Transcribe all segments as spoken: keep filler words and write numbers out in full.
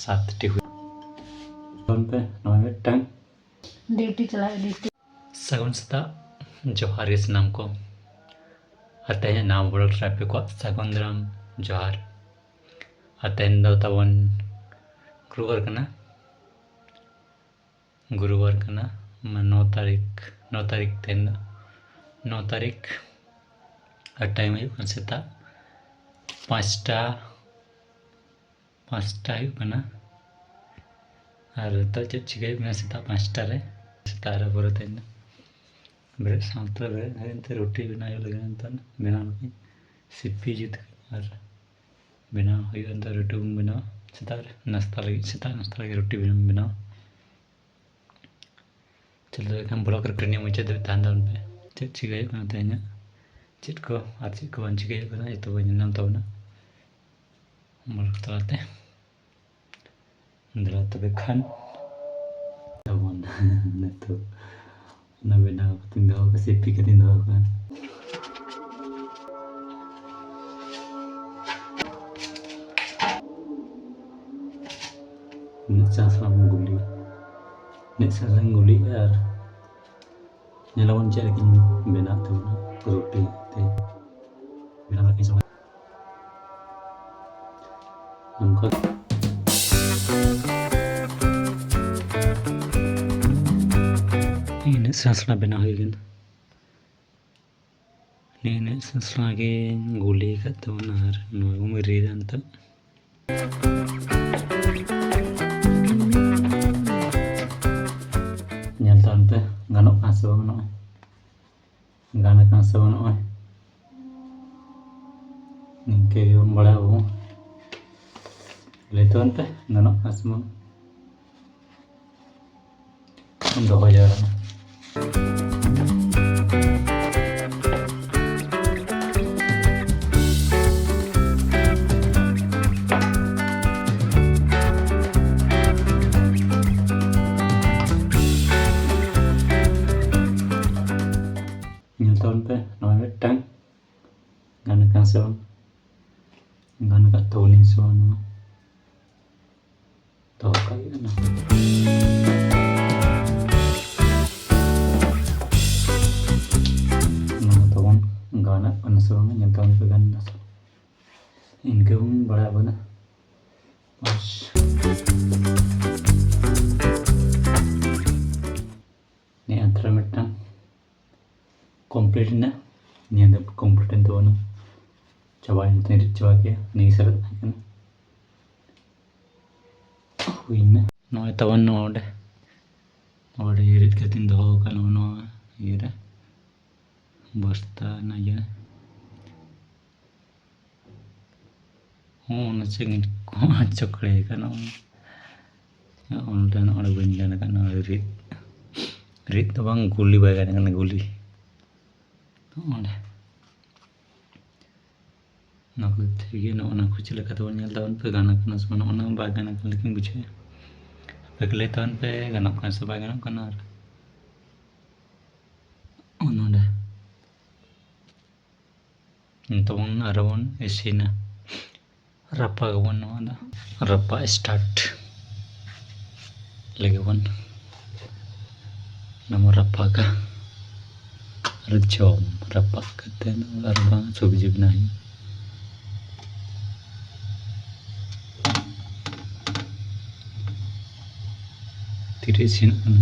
ᱥᱟᱛ ᱴᱤ ᱦᱩᱭ᱾ ᱯᱷᱳᱱ ᱯᱮ, ᱱᱚᱜᱼᱚᱭ ᱢᱤᱫᱴᱟᱝ ᱰᱤᱭᱩᱴᱤ ᱪᱟᱞᱟᱜ, ᱰᱤᱭᱩᱴᱤ᱾ ᱥᱟᱹᱜᱩᱱ ᱥᱮᱛᱟᱜ, ᱡᱚᱦᱟᱨ ᱜᱮ ᱥᱟᱱᱟᱢ ᱠᱚ᱾ ᱟᱨ ᱛᱮᱦᱮᱧ ᱱᱟᱣᱟ vlog ᱨᱮ ᱟᱯᱮ ᱠᱚᱣᱟᱜ ᱥᱟᱹᱜᱩᱱ ᱫᱟᱨᱟᱢ ᱡᱚᱦᱟᱨ᱾ ᱟᱨ ᱛᱮᱦᱮᱧ ᱫᱚ ᱛᱟᱵᱚᱱ ᱜᱩᱨᱩᱵᱟᱨ ᱠᱟᱱᱟ, ᱜᱩᱨᱩᱵᱟᱨ ᱠᱟᱱᱟ, ᱢᱟᱱᱮ ᱱᱚ ᱛᱟᱹᱨᱤᱠᱷ, ᱱᱚ ᱛᱟᱹᱨᱤᱠᱷ ᱛᱮᱦᱮᱧ ᱫᱚ, ᱱᱚ ᱛᱟᱹᱨᱤᱠᱷ᱾ ᱟᱨ ᱴᱟᱭᱤᱢ ᱦᱩᱭᱩᱜ ᱠᱟᱱᱟ ᱥᱮᱛᱟᱜ ᱯᱟᱸᱪᱴᱟ, ᱯᱟᱸᱪᱴᱟ ᱦᱩᱭᱩᱜ ᱠᱟᱱᱟ᱾ ᱟᱨ ᱱᱤᱛᱚᱜ ᱪᱮᱫ ᱪᱤᱠᱟᱹ ᱦᱩᱭᱩᱜ ᱠᱟᱱᱟ ᱥᱮᱛᱟᱜ ᱯᱟᱸᱪᱴᱟ ᱨᱮ? ᱥᱮᱛᱟᱜ ᱨᱮ ᱯᱩᱨᱟᱹ ᱛᱮᱦᱮᱧ ᱫᱚ ᱵᱮᱨᱮᱫ ᱥᱟᱶᱛᱮ ᱵᱮᱨᱮᱫ ᱦᱩᱭ ᱮᱱᱛᱮ ᱨᱩᱴᱤ ᱵᱮᱱᱟᱣ ᱦᱩᱭᱩᱜ ᱞᱟᱹᱜᱤᱫ᱾ ᱱᱤᱛᱚᱜ ᱵᱮᱱᱟᱣ ᱞᱮᱠᱟᱧ ᱥᱤᱯᱤ ᱡᱩᱛ ᱟᱨ ᱵᱮᱱᱟᱣ ᱦᱩᱭᱩᱜᱼᱟ᱾ ᱱᱤᱛᱚᱜ ᱨᱩᱴᱤ ᱵᱚᱱ ᱵᱮᱱᱟᱣᱟ ᱥᱮᱛᱟᱜ ᱨᱮ ᱱᱟᱥᱛᱟ ᱞᱟᱹᱜᱤᱫ, ᱥᱮᱛᱟᱜ ᱱᱟᱥᱛᱟ ᱞᱟᱹᱜᱤᱫ ᱨᱩᱴᱤ ᱵᱚᱱ ᱵᱮᱱᱟᱣᱟ᱾ ᱪᱚᱞᱚ ᱛᱚᱵᱮ ᱠᱷᱟᱱ vlog ᱨᱮ ᱠᱟᱹᱴᱤᱡ ᱢᱩᱪᱟᱹᱫ ᱫᱷᱟᱹᱵᱤᱡ ᱛᱟᱦᱮᱱ ᱛᱟᱵᱚᱱ ᱯᱮ᱾ ᱪᱮᱫ ᱪᱤᱠᱟᱹ ᱦᱩᱭᱩᱜ ᱠᱟᱱᱟ ᱛᱮᱦᱮᱧᱟᱜ, ᱪᱮᱫ ᱠᱚ ᱟᱨ ᱪᱮᱫ ᱠᱚ ᱵᱟᱝ ᱪᱤᱠᱟᱹ ᱦᱩᱭᱩᱜ ᱠᱟᱱᱟ, ᱡᱚᱛᱚ ᱵᱚᱱ ᱧᱮᱞ ᱧᱟᱢ ᱛᱟᱵᱚᱱᱟ vlog ᱛᱟᱞᱟᱛᱮ᱾ ᱫᱮᱞᱟ ᱛᱚᱵᱮ ᱠᱷᱟᱱ ᱛᱟᱵᱚᱱ ᱱᱤᱛᱚᱜ ᱚᱱᱟ ᱵᱮᱱᱟᱣ ᱠᱟᱛᱮᱧ ᱫᱚᱦᱚ ᱠᱟᱜᱼᱟ, ᱥᱤᱯᱤ ᱠᱟᱛᱮᱧ ᱫᱚᱦᱚ ᱠᱟᱜᱼᱟ᱾ ᱢᱤᱫ ᱥᱟᱥᱟᱝ ᱜᱩᱞᱤ, ᱢᱤᱫ ᱥᱟᱥᱟᱝ ᱜᱩᱞᱤ ᱟᱨ ᱧᱮᱞᱟᱵᱚᱱ ᱪᱮᱫ ᱞᱮᱠᱟᱧ ᱵᱮᱱᱟᱣ ᱛᱟᱵᱚᱱᱟ ᱨᱩᱴᱤ ᱛᱮ᱾ ᱵᱮᱱᱟᱣ ᱞᱮᱠᱟᱧ ᱥᱮ ᱵᱟᱝ᱾ ᱱᱚᱝᱠᱟ᱾ ᱤᱱᱟᱹᱜ ᱥᱟᱥᱲᱟ ᱵᱮᱱᱟᱣ ᱦᱩᱭ ᱠᱟᱱᱟ᱾ ᱱᱤᱭᱟᱹ ᱤᱱᱟᱹᱜ ᱥᱟᱥᱲᱟ ᱜᱮᱧ ᱜᱩᱞᱤ ᱟᱠᱟᱫ ᱛᱟᱵᱚᱱᱟ ᱟᱨ ᱱᱚᱣᱟ ᱜᱮᱵᱚᱱ ᱨᱤᱫᱟ ᱱᱤᱛᱚᱜ᱾ ᱧᱮᱞ ᱛᱟᱵᱚᱱ ᱯᱮ, ᱜᱟᱱᱚᱜ ᱠᱟᱱᱟ ᱥᱮ ᱵᱟᱝ ᱱᱚᱜᱼᱚᱭ? ᱜᱟᱱ ᱟᱠᱟᱱᱟ ᱥᱮ ᱵᱟᱝ ᱱᱚᱜᱼᱚᱭ? ᱱᱤᱝᱠᱟᱹ ᱜᱮᱵᱚᱱ ᱵᱟᱲᱟᱭᱟ ᱟᱵᱚ᱾ ᱞᱟᱹᱭ ᱛᱟᱵᱚᱱ ᱯᱮ, ᱜᱟᱱᱚᱜ ᱠᱟᱱᱟ ᱥᱮ ᱵᱟᱝ? ᱫᱚᱦᱚ ᱡᱟᱣᱨᱟ᱾ ᱧᱮᱞ ᱛᱟᱵᱚᱱ ᱯᱮ, ᱱᱚᱜᱼᱚᱭ ᱢᱤᱫᱴᱟᱝ ᱜᱟᱱ ᱟᱠᱟᱱ ᱥᱮ ᱵᱟᱝ? ᱜᱟᱱ ᱟᱠᱟᱫ ᱛᱟᱵᱚᱱᱟᱹᱧ ᱥᱮ ᱵᱟᱝ ᱱᱚᱣᱟ? ᱱᱚᱣᱟ ᱛᱟᱵᱚᱱ ᱜᱟᱱᱚᱜ ᱠᱟᱱᱟ ᱥᱮ ᱵᱟᱝ, ᱧᱮᱞ ᱛᱟᱵᱚᱱ ᱯᱮ, ᱜᱟᱱ ᱮᱱᱟ ᱥᱮ ᱵᱟᱝ? ᱤᱱᱠᱟᱹ ᱵᱚᱱ ᱵᱟᱲᱟᱭ ᱵᱚᱱᱟ᱾ ᱵᱟᱥ᱾ ᱱᱤᱭᱟᱹ ᱟᱛᱨᱟ ᱢᱤᱫᱴᱟᱝ complete ᱮᱱᱟ᱾ ᱱᱤᱭᱟᱹ ᱫᱚ complete ᱮᱱ ᱛᱟᱵᱚᱱᱟ, ᱪᱟᱵᱟᱭᱮᱱ ᱛᱤᱧ ᱨᱤᱫ ᱪᱟᱵᱟ ᱠᱮᱫᱟ, ᱱᱤᱭᱟᱹ ᱥᱟᱨᱮᱡ ᱛᱟᱦᱮᱸ ᱠᱟᱱᱟ᱾ ᱦᱩᱭᱱᱟ᱾ ᱱᱚᱜᱼᱚᱭ ᱛᱟᱵᱚᱱ ᱱᱚᱰᱮ, ᱱᱚᱰᱮ ᱨᱤᱫ ᱠᱟᱛᱮᱧ ᱫᱚᱦᱚ ᱟᱠᱟᱫ ᱱᱚᱜᱼᱚ ᱱᱚᱣᱟ ᱤᱭᱟᱹᱨᱮ, ᱵᱚᱥᱛᱟ ᱨᱮᱱᱟᱜ ᱤᱭᱟᱹᱨᱮ᱾ ᱦᱚᱸ, ᱚᱱᱟ ᱪᱮᱫ ᱠᱚ ᱪᱚᱠᱲᱮ ᱟᱠᱟᱱᱟ᱾ ᱚᱸᱰᱮ ᱱᱚᱜᱼᱚᱭ ᱵᱟᱹᱧ ᱜᱟᱱ ᱟᱠᱟᱫ ᱱᱚᱣᱟ ᱨᱤᱫ᱾ ᱨᱤᱫ ᱫᱚ ᱵᱟᱝ, ᱜᱩᱞᱤ ᱵᱟᱭ ᱜᱟᱱ ᱟᱠᱟᱱᱟ, ᱜᱩᱞᱤ᱾ ᱚᱸᱰᱮ ᱱᱚᱣᱟ ᱠᱚ ᱴᱷᱤᱠ ᱜᱮᱭᱟ᱾ ᱱᱚᱜᱼᱚ ᱱᱚᱣᱟ ᱠᱚ ᱪᱮᱫ ᱞᱮᱠᱟ ᱛᱮᱵᱚᱱ ᱧᱮᱞ ᱛᱟᱵᱚᱱ ᱯᱮ, ᱜᱟᱱ ᱟᱠᱟᱱᱟ ᱥᱮ ᱵᱟᱝ? ᱱᱚᱜᱼᱚ ᱱᱚᱣᱟ ᱵᱟᱭ ᱜᱟᱱ ᱟᱠᱟᱱ ᱞᱮᱠᱟᱧ ᱵᱩᱡᱷᱟᱹᱣᱮᱫᱼᱟ᱾ ᱟᱯᱮ ᱜᱮ ᱞᱟᱹᱭ ᱛᱟᱵᱚᱱ ᱯᱮ, ᱜᱟᱱᱚᱜ ᱠᱟᱱᱟ ᱥᱮ ᱵᱟᱭ ᱜᱟᱱᱚᱜ ᱠᱟᱱᱟ᱾ ᱟᱨ ᱱᱚᱜᱼᱚ ᱱᱚᱰᱮ ᱱᱤᱛᱚᱜ ᱵᱚᱱ ᱟᱨᱚ ᱵᱚᱱ ᱤᱥᱤᱱᱟ᱾ ᱨᱟᱯᱟᱜᱟᱵᱚᱱ ᱱᱚᱣᱟ ᱫᱚ᱾ ᱨᱟᱯᱟᱜ start ᱞᱮᱜᱮ ᱵᱚᱱ᱾ ᱚᱱᱟ ᱵᱚᱱ ᱨᱟᱯᱟᱜᱟ᱾ ᱟᱨ ᱡᱚᱢ ᱨᱟᱯᱟᱜ ᱠᱟᱛᱮ ᱟᱨ ᱵᱟᱝ ᱥᱚᱵᱽᱡᱤ ᱵᱮᱱᱟᱣ ᱦᱩᱭᱩᱜᱼᱟ᱾ ᱛᱤᱨᱮ ᱤᱥᱤᱱᱚᱜ ᱠᱟᱱᱟ,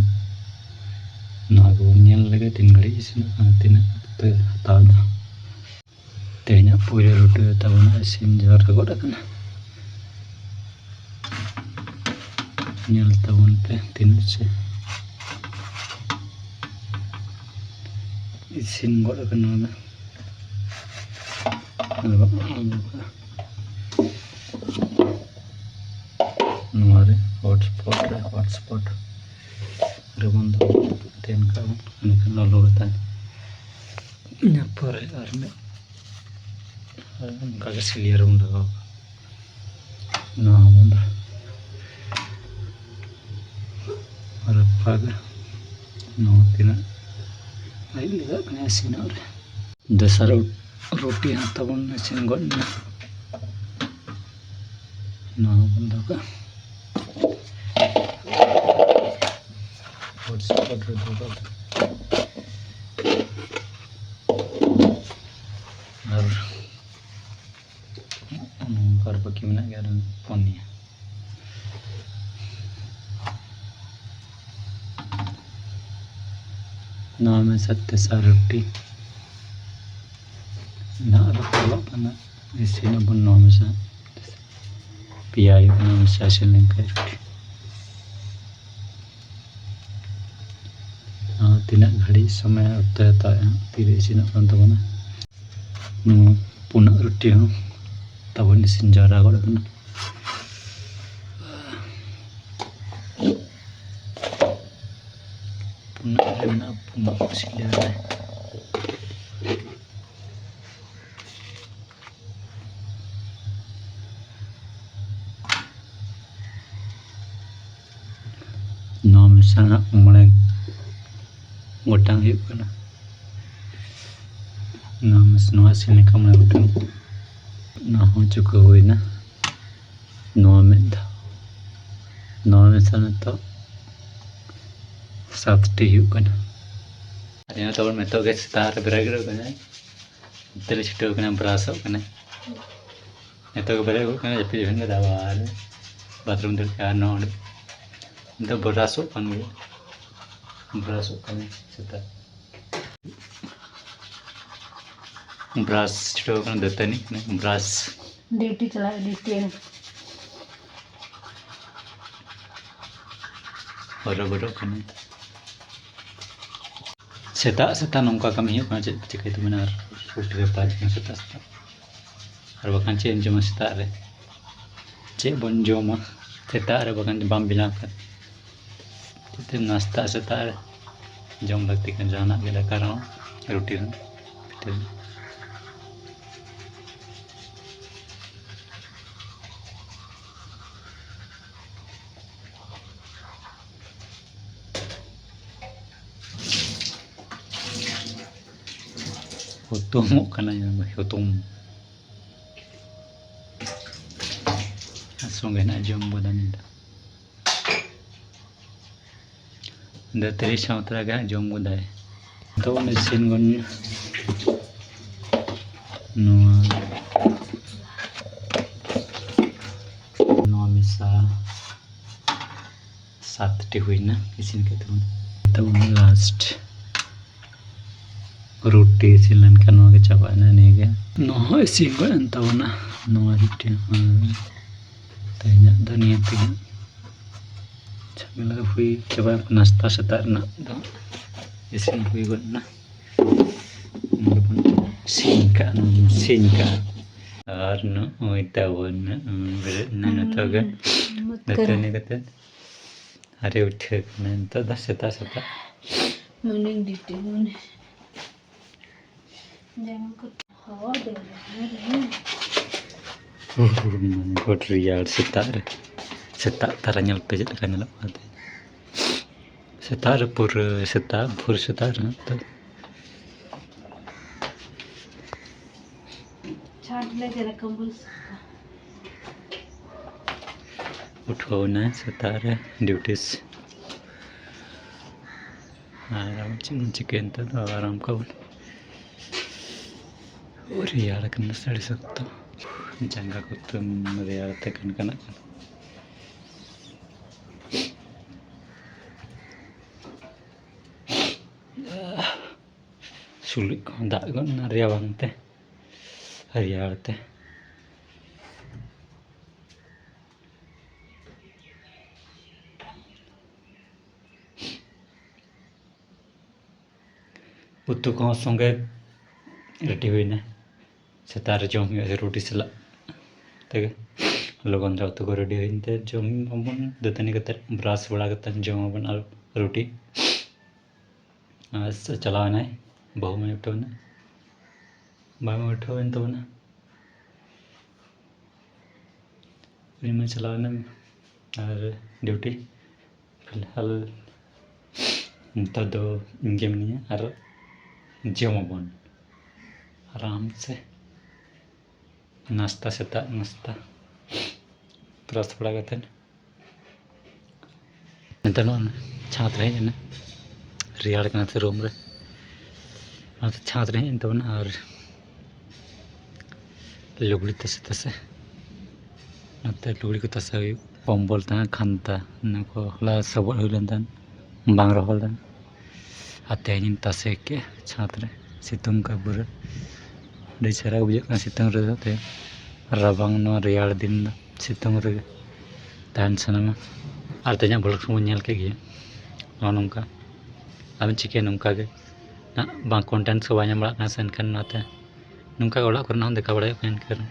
ᱱᱚᱣᱟ ᱜᱮᱵᱚᱱ ᱧᱮᱞ ᱞᱮᱜᱮ ᱛᱤᱱ ᱜᱷᱟᱹᱲᱤᱡ ᱤᱥᱤᱱᱚᱜ ᱠᱟᱱᱟ, ᱛᱤᱱᱟᱹᱜ ᱚᱠᱛᱚᱭ ᱦᱟᱛᱟᱣ ᱮᱫᱟ᱾ ᱛᱮᱦᱮᱧᱟᱜ ᱯᱳᱭᱞᱳ ᱨᱩᱴᱤ ᱫᱚ ᱛᱟᱵᱚᱱ ᱤᱥᱤᱱ ᱡᱟᱣᱨᱟ ᱜᱚᱫ ᱟᱠᱟᱱᱟ᱾ ᱧᱮᱞ ᱛᱟᱵᱚᱱ ᱯᱮ ᱛᱤᱱᱟᱹᱜ ᱪᱮ ᱤᱥᱤᱱ ᱜᱚᱫ ᱟᱠᱟᱱᱟ᱾ ᱚᱱᱟ ᱫᱚ ᱱᱚᱣᱟ ᱨᱮ hotspot ᱨᱮ, hotspot ᱨᱮᱵᱚᱱ ᱫᱚᱦᱚ ᱛᱟᱦᱮᱱ ᱠᱷᱟᱱ ᱵᱚᱱ, ᱮᱱᱠᱷᱟᱱ ᱞᱚᱞᱚ ᱜᱮ ᱛᱟᱦᱮᱱᱟ᱾ ᱤᱱᱟᱹ ᱯᱚᱨᱮ ᱟᱨ ᱢᱤᱫ, ᱟᱨ ᱚᱱᱠᱟ ᱜᱮ ᱥᱤᱞᱤᱭᱟᱹ ᱨᱮᱵᱚᱱ ᱫᱚᱦᱚ ᱠᱟᱜᱼᱟ᱾ ᱱᱚᱣᱟ ᱦᱚᱸᱵᱚᱱ ᱨᱟᱯᱟᱜᱟ᱾ ᱱᱚᱣᱟ ᱛᱤᱱᱟᱹᱜ ᱟᱹᱭᱩᱵ ᱞᱟᱜᱟᱜ ᱠᱟᱱᱟ ᱤᱥᱤᱱᱚᱜ ᱨᱮ᱾ ᱫᱚᱥᱟᱨ ᱨᱩ-, ᱨᱩᱴᱤ ᱦᱚᱸ ᱛᱟᱵᱚᱱ ᱤᱥᱤᱱ ᱜᱚᱫ ᱮᱱᱟ᱾ ᱱᱚᱣᱟ ᱦᱚᱸᱵᱚᱱ ᱫᱚᱦᱚ ᱠᱟᱜᱼᱟ᱾ ᱦᱚᱴᱥᱯᱚᱴ ᱨᱮ ᱫᱚᱦᱚ ᱠᱟᱜ ᱠᱟᱱᱟ᱾ ᱟᱨ ᱱᱚᱝᱠᱟ ᱟᱨ ᱵᱟᱹᱠᱤ ᱢᱮᱱᱟᱜ ᱜᱮᱭᱟ ᱟᱨ ᱯᱩᱱᱭᱟ᱾ ᱱᱚᱣᱟ ᱢᱮᱥᱟ ᱛᱮᱥᱟᱨ ᱨᱩᱴᱤ᱾ ᱱᱟᱦᱟᱜ ᱨᱚᱯᱚᱲᱚᱜ ᱠᱟᱱᱟ, ᱤᱥᱤᱱ ᱟᱵᱚᱱ ᱱᱚᱣᱟ ᱢᱮᱥᱟ᱾ ᱯᱮᱭᱟ ᱦᱩᱭᱩᱜ ᱠᱟᱱᱟ ᱢᱮᱥᱟ ᱤᱥᱤᱱ ᱞᱮᱱᱠᱷᱟᱱ ᱨᱩᱴᱤ᱾ ᱟᱨ ᱛᱤᱱᱟᱹᱜ ᱜᱷᱟᱹᱲᱤᱡ ᱥᱚᱢᱚᱭ ᱚᱠᱛᱚᱭ ᱦᱟᱛᱟᱣᱮᱫᱼᱟ, ᱛᱤᱨᱮ ᱤᱥᱤᱱᱚᱜ ᱠᱟᱱ ᱛᱟᱵᱚᱱᱟ᱾ ᱱᱚᱣᱟ ᱯᱩᱱᱟᱹᱜ ᱨᱩᱴᱤ ᱦᱚᱸ ᱛᱟᱵᱚᱱ ᱤᱥᱤᱱ ᱡᱟᱣᱨᱟ ᱜᱚᱫ ᱟᱠᱟᱱᱟ᱾ ᱯᱩᱱᱟᱹᱜ ᱨᱮ ᱢᱮᱱᱟᱜᱼᱟ, ᱯᱩᱱᱟᱹᱜ ᱥᱤᱞᱟᱹ ᱨᱮ᱾ ᱱᱚᱣᱟ ᱢᱮᱥᱟ ᱱᱟᱜ ᱢᱚᱬᱮ ᱜᱚᱴᱟᱝ ᱦᱩᱭᱩᱜ ᱠᱟᱱᱟ᱾ ᱱᱚᱣᱟ ᱢᱮᱥᱟ, ᱱᱚᱣᱟ ᱤᱥᱤᱱ ᱞᱮᱱᱠᱷᱟᱱ ᱢᱚᱬᱮ ᱜᱚᱴᱟᱝ᱾ ᱱᱚᱣᱟ ᱦᱚᱸ ᱪᱩᱠᱟᱹᱣ ᱦᱩᱭᱱᱟ᱾ ᱱᱚᱣᱟ ᱢᱤᱫ ᱫᱷᱟᱣ, ᱱᱚᱣᱟ ᱢᱮᱥᱟ ᱱᱤᱛᱚᱜ ᱥᱟᱛᱴᱤ ᱦᱩᱭᱩᱜ ᱠᱟᱱᱟ᱾ ᱟᱨ ᱱᱤᱭᱟᱹ ᱛᱟᱵᱚᱱ ᱱᱤᱛᱚᱜ ᱜᱮ ᱥᱮᱛᱟᱜ ᱨᱮ ᱵᱮᱨᱮᱫ ᱠᱟᱱᱟᱭ᱾ ᱱᱤᱛᱚᱜ ᱞᱮ ᱪᱷᱩᱴᱟᱹᱣ ᱠᱟᱱᱟ, ᱵᱨᱟᱥᱚᱜ ᱠᱟᱱᱟᱭ᱾ ᱱᱤᱛᱚᱜ ᱜᱮ ᱵᱮᱨᱮᱫ ᱦᱩᱭᱩᱜ ᱠᱟᱱᱟ, ᱡᱟᱹᱯᱤᱫ ᱡᱚᱠᱷᱚᱱ ᱜᱮ ᱫᱟᱵᱟ ᱟᱨ ᱵᱟᱛᱷᱨᱩᱢ ᱫᱟᱹᱲ ᱠᱟᱜᱼᱟ ᱱᱚᱰᱮ᱾ ᱱᱤᱛᱚᱜ ᱵᱨᱟᱥᱚᱜ ᱠᱟᱱ ᱜᱮᱭᱟ, ᱵᱨᱟᱥᱚᱜ ᱠᱟᱱᱟᱭ ᱥᱮᱛᱟᱜ᱾ ᱵᱨᱟᱥ ᱪᱷᱩᱴᱟᱹᱣ ᱠᱟᱱᱟ, ᱫᱟᱹᱛᱟᱹᱱᱤ ᱠᱟᱱᱟ, ᱵᱨᱟᱥ᱾ ᱰᱤᱭᱩᱴᱤ ᱪᱟᱞᱟᱜ, ᱰᱤᱭᱩᱴᱤ᱾ ᱦᱚᱨᱚᱵᱚᱨᱚᱜ ᱠᱟᱱᱟ᱾ ᱥᱮᱛᱟᱜ ᱥᱮᱛᱟᱜ ᱱᱚᱝᱠᱟ ᱠᱟᱹᱢᱤ ᱦᱩᱭᱩᱜ ᱠᱟᱱᱟ, ᱪᱮᱫ ᱯᱮ ᱪᱤᱠᱟᱹᱭ ᱛᱟᱵᱚᱱᱟ? ᱟᱨ ᱨᱩᱴᱤ ᱨᱮ ᱯᱟᱸᱪ ᱠᱟᱱᱟ ᱥᱮᱛᱟᱜ ᱥᱮᱛᱟᱜ᱾ ᱟᱨ ᱵᱟᱠᱷᱟᱱ ᱪᱮᱫ ᱮᱢ ᱡᱚᱢᱟ ᱥᱮᱛᱟᱜ ᱨᱮ? ᱪᱮᱫ ᱵᱚᱱ ᱡᱚᱢᱟ ᱥᱮᱛᱟᱜ ᱨᱮ? ᱵᱟᱠᱷᱟᱱ ᱵᱟᱢ ᱵᱮᱱᱟᱣ ᱠᱷᱟᱱ ᱪᱮᱫ ᱮᱢ ᱱᱟᱥᱛᱟᱜᱼᱟ ᱥᱮᱛᱟᱜ ᱨᱮ? ᱡᱚᱢ ᱞᱟᱹᱠᱛᱤ ᱠᱟᱱᱟ ᱡᱟᱦᱟᱱᱟᱜ ᱜᱮ, ᱫᱟᱠᱟ ᱨᱮᱦᱚᱸ, ᱨᱩᱴᱤ ᱨᱮᱦᱚᱸ, ᱯᱤᱴᱷᱟᱹ ᱨᱮᱦᱚᱸ᱾ ᱦᱩᱛᱩᱢᱚᱜ ᱠᱟᱱᱟ, ᱦᱩᱛᱩᱢ᱾ ᱟᱨ ᱥᱚᱸᱜᱮ ᱱᱟᱜ ᱡᱚᱢ ᱜᱚᱫᱟ ᱱᱤᱛ ᱫᱚ᱾ ᱫᱟᱹᱛᱟᱹᱨᱤ ᱥᱟᱶ ᱛᱚᱨᱟ ᱜᱮ ᱦᱟᱸᱜ ᱡᱚᱢ ᱜᱚᱫᱟᱭ᱾ ᱛᱚ ᱵᱚᱱ ᱤᱥᱤᱱ ᱜᱚᱫ ᱱᱟ᱾ ᱱᱚᱣᱟ ᱱᱚᱣᱟ ᱢᱮᱥᱟ ᱥᱟᱛᱴᱤ ᱦᱩᱭᱱᱟ ᱤᱥᱤᱱ ᱠᱟᱛᱮ ᱵᱚᱱ᱾ ᱛᱟᱵᱚᱱ ᱞᱟᱥᱴ ᱨᱩᱴᱤ ᱤᱥᱤᱱ ᱞᱮᱱᱠᱷᱟᱱ ᱱᱚᱣᱟ ᱜᱮ ᱪᱟᱵᱟᱭᱮᱱᱟ, ᱱᱤᱭᱟᱹ ᱜᱮ᱾ ᱱᱚᱣᱟ ᱦᱚᱸ ᱤᱥᱤᱱ ᱜᱚᱫ ᱮᱱ ᱛᱟᱵᱚᱱᱟ, ᱱᱚᱣᱟ ᱨᱩᱴᱤ ᱦᱚᱸ᱾ ᱛᱮᱦᱮᱧᱟᱜ ᱫᱚ ᱱᱤᱭᱟᱹ ᱛᱮᱜᱮ ᱡᱷᱟᱢᱮᱞᱟ ᱫᱚ ᱦᱩᱭ ᱪᱟᱵᱟᱭᱮᱱᱟ᱾ ᱱᱟᱥᱛᱟ ᱥᱮᱛᱟᱜ ᱨᱮᱱᱟᱜ ᱫᱚ ᱤᱥᱤᱱ ᱦᱩᱭ ᱜᱚᱫ ᱮᱱᱟ᱾ ᱱᱚᱰᱮ ᱵᱚᱱ ᱥᱤᱧ ᱠᱟᱜᱼᱟ, ᱱᱚᱣᱟ ᱵᱚᱱ ᱥᱤᱧ ᱠᱟᱜᱼᱟ᱾ ᱟᱨ ᱱᱚᱜᱼᱚᱭ ᱛᱟᱵᱚᱱ ᱵᱮᱨᱮᱫ ᱮᱱᱟ ᱱᱤᱛᱚᱜ ᱜᱮ᱾ ᱦᱩᱸ, ᱢᱚᱛ ᱫᱟᱹᱛᱟᱹᱱᱤ ᱠᱟᱨᱟ᱾ ᱠᱟᱛᱮ ᱟᱨᱮ ᱩᱴᱷᱟᱹᱣ ᱠᱟᱱᱟ ᱱᱤᱛᱚᱜ ᱫᱚ ᱥᱮᱛᱟᱜ ᱥᱮᱛᱟᱜ᱾ Morning duty ᱢᱟᱱᱮ ᱡᱟᱢᱟ ᱠᱚ ᱦᱚ ᱫᱮ ᱨᱮ᱾ ᱩᱦ, ᱢᱟᱱᱮ ᱜᱚᱴ ᱨᱮᱭᱟᱲ ᱥᱮᱛᱟᱜ ᱨᱮ᱾ ᱥᱮᱛᱟᱜ ᱛᱟᱨᱟ ᱧᱮᱞ ᱯᱮ ᱪᱮᱫ ᱞᱮᱠᱟ ᱧᱮᱞᱚᱜ ᱠᱟᱱᱟ ᱛᱮᱦᱮᱧ᱾ ᱥᱮᱛᱟᱜ ᱨᱮ ᱯᱩᱨᱟᱹ ᱥᱮᱛᱟᱜ, ᱵᱷᱳᱨ ᱥᱮᱛᱟᱜ ᱨᱮ ᱱᱤᱛᱚᱜ ᱪᱷᱟᱴ ᱞᱮ ᱡᱮᱨᱚᱠᱚᱢ ᱵᱚᱱ ᱩᱴᱷᱟᱹᱣ ᱮᱱᱟ ᱥᱮᱛᱟᱜ ᱨᱮ ᱰᱤᱭᱩᱴᱤ᱾ ᱟᱨ ᱟᱵᱚ ᱪᱮᱫ ᱵᱚᱱ ᱪᱤᱠᱟᱹᱭᱟ ᱱᱤᱛᱚᱜ ᱫᱚ? ᱟᱨᱟᱢ ᱠᱚᱵᱚᱱ ᱨᱮᱭᱟᱲ ᱠᱟᱱᱟ ᱥᱮ ᱟᱹᱰᱤ ᱥᱚᱠᱛᱚ᱾ ᱡᱟᱸᱜᱟ ᱠᱚ ᱛᱟᱹᱢ ᱨᱮᱭᱟᱲ ᱛᱮ ᱠᱟᱱᱠᱟᱱᱟᱜ ᱠᱟᱱᱟ᱾ ᱥᱩᱞᱩᱡ ᱠᱚᱦᱚᱸ ᱫᱟᱜ ᱜᱚᱫ ᱮᱱᱟ ᱨᱮᱭᱟᱲ ᱵᱟᱝ ᱛᱮ, ᱨᱮᱭᱟᱲ ᱛᱮ᱾ ᱩᱛᱩ ᱠᱚᱦᱚᱸ ᱥᱚᱸᱜᱮ ᱨᱮᱰᱤ ᱦᱩᱭᱱᱟ᱾ ᱥᱮᱛᱟᱜ ᱨᱮ ᱡᱚᱢ ᱦᱩᱭᱩᱜᱼᱟ ᱨᱩᱴᱤ ᱥᱟᱞᱟᱜ ᱛᱮᱜᱮ᱾ ᱞᱚᱜᱚᱱ ᱫᱷᱟᱨᱟ ᱩᱛᱩ ᱠᱚ ᱨᱮᱰᱤ ᱦᱩᱭᱮᱱ ᱛᱮ ᱡᱚᱢ ᱟᱵᱚᱱ, ᱫᱟᱹᱛᱟᱹᱱᱤ ᱠᱟᱛᱮᱫ, ᱵᱨᱟᱥ ᱵᱟᱲᱟ ᱠᱟᱛᱮᱫ ᱡᱚᱢ ᱟᱵᱚᱱ ᱟᱨ ᱨᱩᱴᱤ᱾ ᱟᱨ ᱪᱟᱞᱟᱣ ᱮᱱᱟᱭ, ᱵᱟᱹᱦᱩ ᱢᱟᱭ ᱩᱴᱷᱟᱹᱣ ᱮᱱᱟ, ᱵᱟᱭ ᱢᱟ ᱩᱴᱷᱟᱹᱣ ᱮᱱ ᱛᱟᱵᱚᱱᱟ᱾ ᱩᱱᱤ ᱢᱟ ᱪᱟᱞᱟᱣ ᱮᱱᱟ ᱟᱨ ᱰᱤᱭᱩᱴᱤ᱾ ᱯᱷᱤᱞᱦᱟᱞ ᱱᱮᱛᱟᱨ ᱫᱚ ᱤᱧ ᱜᱮ ᱢᱤᱱᱟᱹᱧᱟ ᱟᱨ ᱡᱚᱢ ᱟᱵᱚᱱ ᱟᱨᱟᱢ ᱥᱮ᱾ ᱱᱟᱥᱛᱟ, ᱥᱮᱛᱟᱜ ᱱᱟᱥᱛᱟ, ᱵᱨᱟᱥ ᱵᱟᱲᱟ ᱠᱟᱛᱮᱫ᱾ ᱱᱮᱛᱟᱨ ᱱᱚᱜᱼᱚᱭ ᱪᱷᱟᱸᱫᱽ ᱨᱮ ᱦᱮᱡ ᱮᱱᱟ, ᱨᱮᱭᱟᱲ ᱠᱟᱱᱟ ᱥᱮ ᱨᱩᱢ ᱨᱮ, ᱚᱱᱟᱛᱮ ᱪᱷᱟᱸᱫᱽ ᱨᱮ ᱦᱮᱡ ᱮᱱ ᱛᱟᱵᱚᱱᱟ᱾ ᱟᱨ ᱞᱩᱜᱽᱲᱤ ᱛᱟᱥᱮ ᱛᱟᱥᱮ, ᱚᱱᱟᱛᱮ ᱞᱩᱜᱽᱲᱤ ᱠᱚ ᱛᱟᱥᱮ ᱦᱩᱭᱩᱜ, ᱠᱚᱢᱵᱚᱞ ᱛᱟᱦᱮᱸ, ᱠᱷᱟᱱᱛᱟ, ᱚᱱᱟ ᱠᱚ ᱦᱚᱞᱟ ᱥᱚᱵᱚᱫ ᱦᱩᱭ ᱞᱮᱱ ᱛᱟᱦᱮᱸᱫ, ᱵᱟᱝ ᱨᱚᱦᱚᱲ ᱞᱮᱱᱟ᱾ ᱟᱨ ᱛᱮᱦᱮᱧᱤᱧ ᱛᱟᱥᱮ ᱠᱮᱫ ᱪᱷᱟᱸᱫᱽ ᱨᱮ, ᱥᱤᱛᱩᱝ ᱠᱟᱜ ᱯᱩᱨᱟᱹ᱾ ᱟᱹᱰᱤ ᱪᱮᱦᱨᱟ ᱵᱩᱡᱷᱟᱹᱜ ᱠᱟᱱᱟ ᱥᱤᱛᱩᱝ ᱨᱮᱫᱚ᱾ ᱛᱮ ᱨᱟᱵᱟᱝ, ᱱᱚᱣᱟ ᱨᱮᱭᱟᱲ ᱫᱤᱱ ᱫᱚ ᱥᱤᱛᱩᱝ ᱨᱮᱜᱮ ᱛᱟᱦᱮᱱ ᱥᱟᱱᱟᱢᱟ᱾ ᱟᱨ ᱛᱮᱦᱮᱧᱟᱜ ᱵᱷᱞᱚᱜᱽᱥ ᱵᱚᱱ ᱧᱮᱞ ᱠᱮᱫ ᱜᱮᱭᱟ, ᱱᱚᱜᱼᱚ ᱱᱚᱝᱠᱟ᱾ ᱟᱫᱚ ᱪᱤᱠᱟᱹᱭᱟ, ᱱᱚᱝᱠᱟ ᱜᱮ ᱱᱟᱜ ᱵᱟᱝ ᱠᱚᱱᱴᱮᱱᱴ ᱠᱚ ᱵᱟᱭ ᱧᱟᱢ ᱵᱟᱲᱟᱜ ᱠᱟᱱᱟ ᱥᱮ, ᱮᱱᱠᱷᱟᱱ ᱚᱱᱟᱛᱮ ᱱᱚᱝᱠᱟ ᱜᱮ ᱚᱲᱟᱜ ᱠᱚᱨᱮᱱᱟᱜ ᱦᱚᱸ ᱫᱮᱠᱷᱟᱣ ᱵᱟᱲᱟᱭ ᱦᱩᱭᱩᱜ ᱠᱟᱱᱟ᱾ ᱮᱱᱠᱷᱟᱱ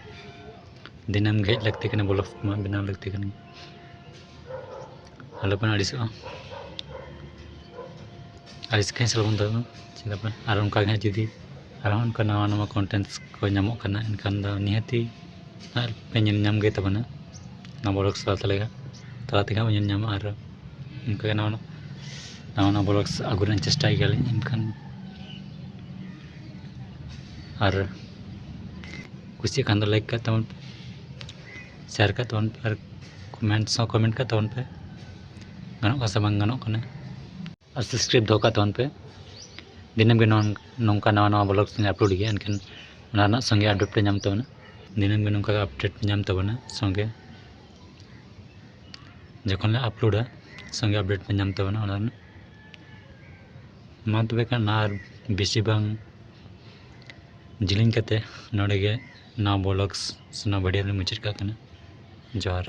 ᱫᱤᱱᱟᱹᱢ ᱜᱮ ᱦᱮᱡ ᱞᱟᱹᱠᱛᱤ ᱠᱟᱱᱟ, ᱵᱷᱞᱚᱜᱽ ᱢᱟ ᱵᱮᱱᱟᱣ ᱞᱟᱹᱠᱛᱤ ᱠᱟᱱ ᱜᱮ᱾ ᱟᱞᱚᱯᱮ ᱟᱹᱲᱤᱥᱚᱜᱼᱟ, ᱟᱹᱲᱤᱥ ᱠᱷᱟᱱ ᱥᱟᱞᱟ ᱵᱚᱱ ᱫᱚᱦᱚᱭᱟ, ᱪᱮᱫᱟᱜ ᱵᱟᱝ? ᱟᱨ ᱚᱱᱠᱟ ᱜᱮ ᱦᱟᱸᱜ ᱡᱩᱫᱤ ᱟᱨᱦᱚᱸ ᱚᱱᱠᱟ ᱱᱟᱣᱟ ᱱᱟᱣᱟ ᱠᱚᱱᱴᱮᱱᱴᱥ ᱠᱚ ᱧᱟᱢᱚᱜ ᱠᱟᱱᱟ, ᱮᱱᱠᱷᱟᱱ ᱫᱚ ᱱᱤᱦᱟᱹᱛᱤ ᱦᱟᱸᱜ ᱯᱮ ᱧᱮᱞ ᱧᱟᱢ ᱜᱮ ᱛᱟᱵᱚᱱᱟ᱾ ᱱᱚᱣᱟ ᱵᱷᱞᱚᱜᱽᱥ ᱛᱟᱞᱟ ᱛᱟᱞᱟ ᱜᱮ, ᱛᱟᱞᱟ ᱛᱮᱜᱮ ᱦᱟᱸᱜ ᱵᱚᱱ ᱧᱮᱞ ᱧᱟᱢᱟ᱾ ᱟᱨ ᱚᱱᱠᱟ ᱜᱮ ᱱᱟᱣᱟ ᱱᱟᱣᱟ, ᱱᱟᱣᱟ ᱱᱟᱣᱟ ᱵᱷᱞᱚᱜᱽᱥ ᱟᱹᱜᱩ ᱨᱮᱱᱟᱜ ᱪᱮᱥᱴᱟᱭ ᱜᱮᱭᱟᱞᱤᱧ᱾ ᱮᱱᱠᱷᱟᱱ ᱟᱨ ᱠᱩᱥᱤᱭᱟᱜ ᱠᱷᱟᱱ ᱫᱚ ᱞᱟᱭᱤᱠ ᱠᱟᱜ ᱛᱟᱵᱚᱱ ᱯᱮ, ᱥᱮᱭᱟᱨ ᱠᱟᱜ ᱛᱟᱵᱚᱱ ᱯᱮ, ᱟᱨ ᱠᱚᱢᱮᱱᱴᱥ ᱦᱚᱸ ᱠᱚᱢᱮᱱᱴ ᱠᱟᱜ ᱛᱟᱵᱚᱱ ᱯᱮ, ᱜᱟᱱᱚᱜ ᱠᱟᱱᱟ ᱥᱮ ᱵᱟᱝ ᱜᱟᱱᱚᱜ ᱠᱟᱱᱟ᱾ ᱟᱨ ᱥᱟᱵᱥᱠᱨᱟᱭᱤᱵᱽ ᱫᱚᱦᱚ ᱠᱟᱜ ᱛᱟᱵᱚᱱ ᱯᱮ᱾ ᱫᱤᱱᱟᱹᱢ ᱜᱮ ᱱᱚᱝ-, ᱱᱚᱝᱠᱟ ᱱᱟᱣᱟ ᱱᱟᱣᱟ ᱵᱷᱞᱚᱜᱽᱥ ᱞᱤᱧ ᱟᱯᱞᱳᱰ ᱜᱮᱭᱟ, ᱮᱱᱠᱷᱟᱱ ᱚᱱᱟ ᱨᱮᱱᱟᱜ ᱥᱚᱸᱜᱮ ᱟᱯᱰᱮᱴ ᱯᱮ ᱧᱟᱢ ᱛᱟᱵᱚᱱᱟ᱾ ᱫᱤᱱᱟᱹᱢ ᱜᱮ ᱱᱚᱝᱠᱟ ᱜᱮ ᱟᱯᱰᱮᱴ ᱯᱮ ᱧᱟᱢ ᱛᱟᱵᱚᱱᱟ, ᱥᱚᱸᱜᱮ ᱡᱚᱠᱷᱚᱱ ᱞᱮ ᱟᱯᱞᱳᱰᱟ, ᱥᱚᱸᱜᱮ ᱟᱯᱰᱮᱴ ᱯᱮ ᱧᱟᱢ ᱛᱟᱵᱚᱱᱟ ᱚᱱᱟ ᱨᱮᱱᱟᱜ᱾ ᱢᱟ ᱛᱚᱵᱮ ᱠᱷᱟᱱ ᱟᱨ ᱵᱮᱥᱤ ᱵᱟᱝ ᱡᱤᱞᱤᱧ ᱠᱟᱛᱮ ᱱᱚᱰᱮ ᱜᱮ ᱱᱚᱣᱟ ᱵᱷᱞᱚᱜᱽᱥ ᱥᱮ ᱱᱚᱣᱟ ᱵᱷᱤᱰᱤᱭᱳ ᱞᱤᱧ ᱢᱩᱪᱟᱹᱫ ᱠᱟᱜ ᱠᱟᱱᱟ᱾ ᱡᱚᱦᱟᱨ᱾